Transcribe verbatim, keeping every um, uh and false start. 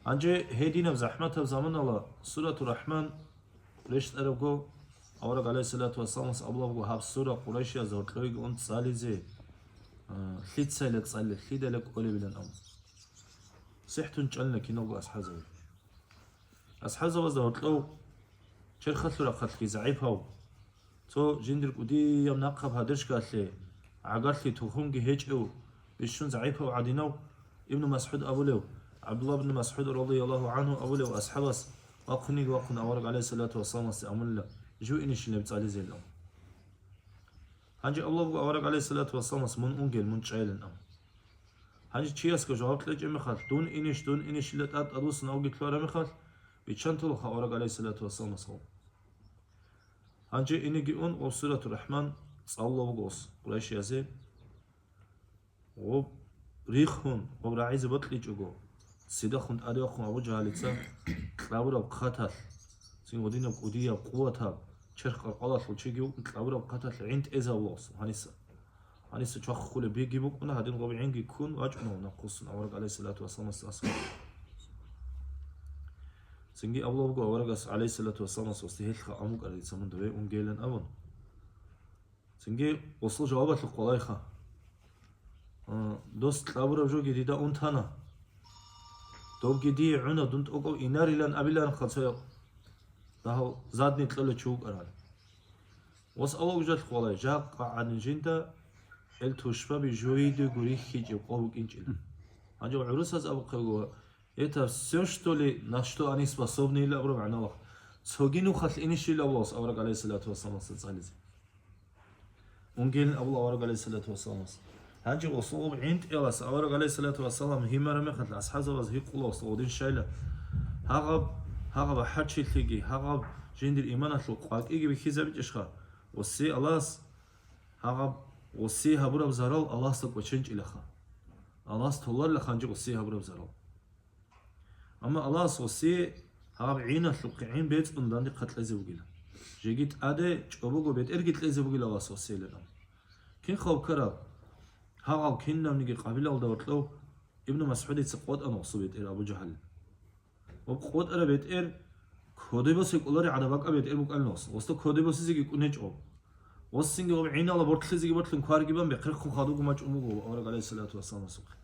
Гьанже гьединаб захӀматаб заманала Суратур Рахман рещтӀарабго, авараг гӀалайгьиссалату вассаламас абулабго гьаб сура къурайшиязда гьоркьовеги ун цӀализе, а, лъицайила цӀалила, лъидайила кӀолебилан абун. СихӀтун чӀална киналго асхӀабзабазе. АсхӀабзабазда гьоркьов черхалъул рахъалъги загӀипав, цо жиндир кӀудияб нахъаб гьадершкалъе гӀагарлъи тухумги гьечӀев, бищун загӀипав гӀадинав Ибну МасгӀуд абулев, ГӀабдулла ибн МасгӀуд радияллагьу гӀангьу абулев асхӀабас вахъуниг вахъун авараг гӀалайгьиссалату вассаламасде амулла, жив инищилеб цӀализелан. Гьанже абулабго авараг гӀалайгьиссалату вассаламас мун унгел, мун чӀайилан абун. Гьанже чиясго жаваб кьечӀеб мехалъ, дун инищ, дун инищила тӀад-тӀадвуссун авги лъугьараб мехалъ, биччан толаха авараг гӀалайгьиссалату вассаламас гьав. Гьанже инеги ун, гъоб Суратур Рахман цӀалула вуго ос къурайшиязе. Гъоб риххун, гъоб рагӀизе бокьичӀого, цидахун тӀадвахъун Абу Жагьалица кьабураб хъаталъ, цин гъодинаб кӀудияб, къуватаб, черх къаркъалалъул чиги вукӀун кьабураб хъаталъ гӀин тӀезавулаус гьаниса. Гьаниса чвахулеб биги букӀуна, гьадин гъоб гӀинги ккун вачӀуна нахъвуссун авараг гӀалайгьиссалату вассаламасда аскӀор. Цинги абулабго аварагас гӀалайгьиссалату вассаламас, осде гьелъха амукӀара дица мун дове унгейилан абун. Цинги осул жавабалъухъ валайха. А, дос кьабураб жоги дида унтана. Добги дие гӀуна, дун тӀокӀав инарилан абилаанха цояв. Дагьав задни кьола чи вукӀарал. Ос авалгужалъ хъвалай, жакъа гӀадин жинда гьел тушбаби жугьидего рихьичӀеб къо букӀинчӀила. Гьанже гӀурусаз абухъего, это все, что ли, на что они способны, ила абураб гӀанавах. Цоги нухалъ инищила авлас авараг гӀалайгьиссалату вассаламасда цӀализе. Унгелин абула авараг гӀалайгьиссалату вассаламас. Гьанже осул гъоб гӀинтӀелас авараг гӀалайгьиссалату вассалам гьимара мехалъ асхӀабзабаз гьикъула осул гъодин щайла. Гьагъаб, гьагъаб ахӀарчилъиги, гьагъаб жиндир иманалъул къвакӀиги бихьизабичӀищха? Осе Аллагьас гьагъаб, осе гьабураб зарал Аллагьасда кӀоченчӀилаха. Аллагьас толарила ханчи осе гьабураб зарал. Амма Аллагьас гъосие гьаб гӀиналъухъе гӀин бецӀун дандихъа кьезе бугила. Жеги тӀаде чӀобого бетӀерги кьезе бугила Аллагьас гъосиелан. Кин хабкараб? Гьагъал кинабниги къабилалда гьоркьов Ибну МасгӀудица къотӀана гъосул бетӀер Абу Жагьалил. Ва къотӀараб бетӀер кодебосе кӀолари гӀадаб бакӀа бетӀер букӀанин гъос. Гъосда кодебосизеги кӀунечӀо. Гъосинги гъоб гӀинала бортлъизеги бортлъун кварги бан бехъерхъун хадуго мачӀун буго авараг гӀалайгьиссалату вассаламасухъе.